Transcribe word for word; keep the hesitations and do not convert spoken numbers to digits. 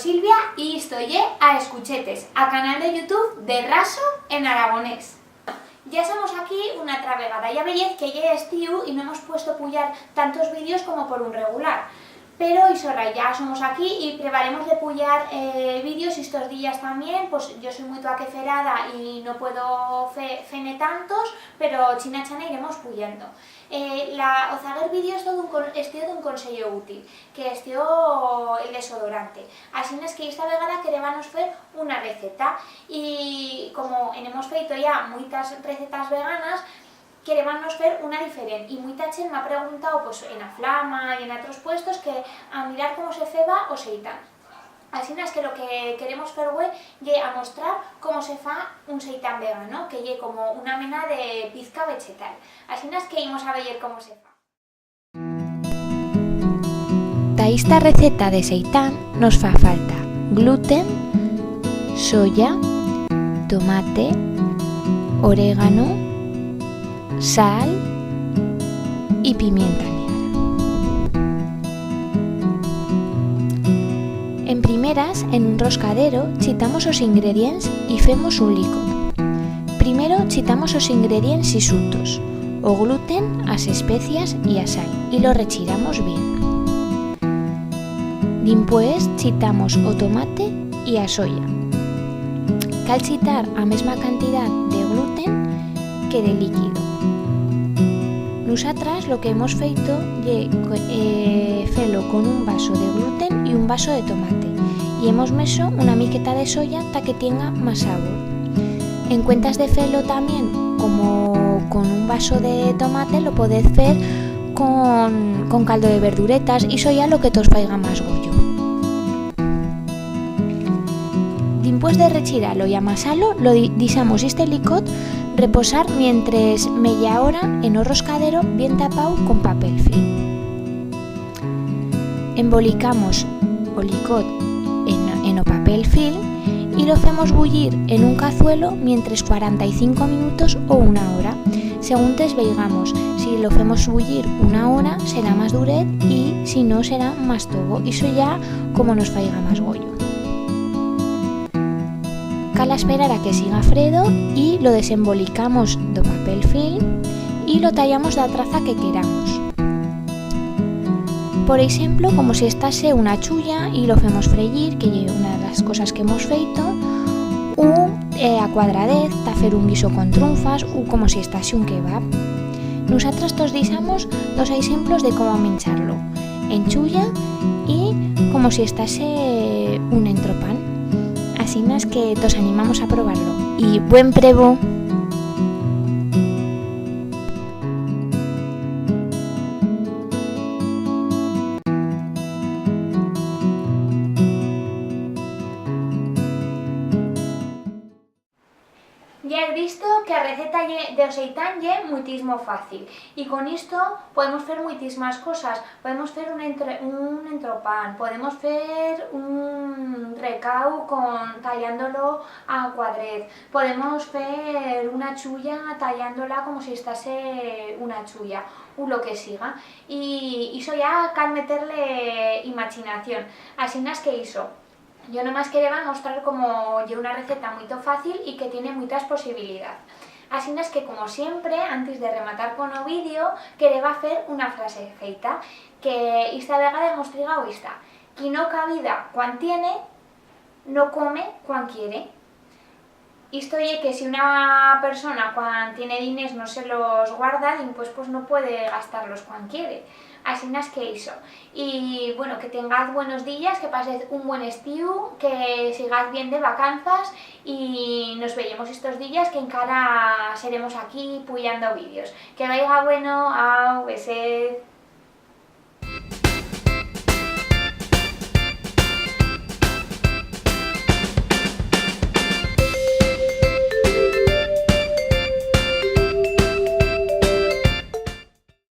Silvia y isto ye A Escuchetes, a canal de YouTube de Raso en aragonés. Ya somos aquí una atra vegada. Ya veyez que ye estiu y no hemos puesto puyar tantos vídeos como por un regular. Pero, ixo rai, ya somos aquí y prevaremos de puyar, eh, vídeos estos días tamién. Pues yo soi muito aqueferada y no puedo fe-, fer-ne tantos, pero china chana iremos puyando. Eh, la, o zaguer vídeos estió d'un con-, estió d'un consello útil, que estió el desodorante. Asinas que esta vegada querébanos fer una receta y, como en hemos feito ya muitas recetas veganas, querébanos fer una diferent. Y muita chent m'ha preguntau, pues, en A Flama y en atros puestos, que a mirar cómo se feba o seitán. Asinas que lo que queremos fer hue ye amostrar cómo se fa un seitán vegano, que ye como una mena de pizca vegetal. Asinas que imos a veyer cómo se fa. Ta ista receta de seitán nos fa falta gluten, soya, tomate, orégano, sal y pimienta nigra. En primeras, en un roscadero, chitamos os ingredients y femos un licot. Primero chitamos os ingredients ixutos, o gluten, as especias y a sal, y lo rechiramos bien. Dimpués chitamos o tomate y a soya. Cal chitar a mesma cantidat de gluten que de líquido. Nusatras lo que hemos feito ye co-, eh, fer-lo con un vaso de gluten y un vaso de tomate, y hemos meso una miqueta de soya ta que tienga mas sabor. En cuentas de fer-lo tamién como con un vaso de tomate, lo podez fer con, con caldo de verduretas, ixo ya lo que tos faiga mas goyo. Dimpués de rechirar-lo y amasar-lo, lo di-, dixamos iste licot reposar mientres meya hora en o roscadero bien tapau con papel film. Embolicamos o licot en, en o papel film y lo femos bullir en un cazuelo mientres cuaranta y cinco minutos o una hora. Seguntes veigamos, si lo femos bullir una hora, será mas duret, y si no, será mas tobo. Ixo ya como nos faiga mas goyo. Cal asperar a que siga fredo y lo desembolicamos d'o papel film y lo tallamos d'a traza que queramos. Por eixemplo, como si estase una chulla y lo femos freyir, que ye una d'as cosas que hemos feito, u, eh, a cuadradez, ta fer un guiso con trunfas, u como si estase un kebab. Nusatras tos dixamos dos eixemplos de cómo minchar-lo, en chulla y como si estase un entropán. Asinas que tos animamos a probar-lo. Y buen prevo! Ya hez visto que a receta ye, de o seitán ye muitismo fácil, y con isto podemos fer muitismas cosas. Podemos fer un entre-, un entropán, podemos fer un recau con, tallándolo a cuadrez, podemos fer una chulla tallándola como si estase una chulla, u lo que siga. Y ixo ya cal meter-le imachinación. Asinas que ixo. Yo nomás quereba mostrar como ye una receta muito fácil y que tiene muitas posibilidad. Asinas que, como siempre, antis de rematar con o vídeo, quereba fer una frase feita, que ista vegada hemos trigau ista: "Qui no cabida cuan tiene, no come cuan quiere". Isto ye que si una persona cuan tiene diners no se los guarda, dimpués, pues, no puede gastar-los cuan quiere. Asinas que ixo. Y, bueno, que tengaz buenos días, que pasez un buen estiu, que sigaz bien de vacanzas y nos veyemos estos días, que encara seremos aquí puyando vídeos. Que vaiga bueno, au, besez.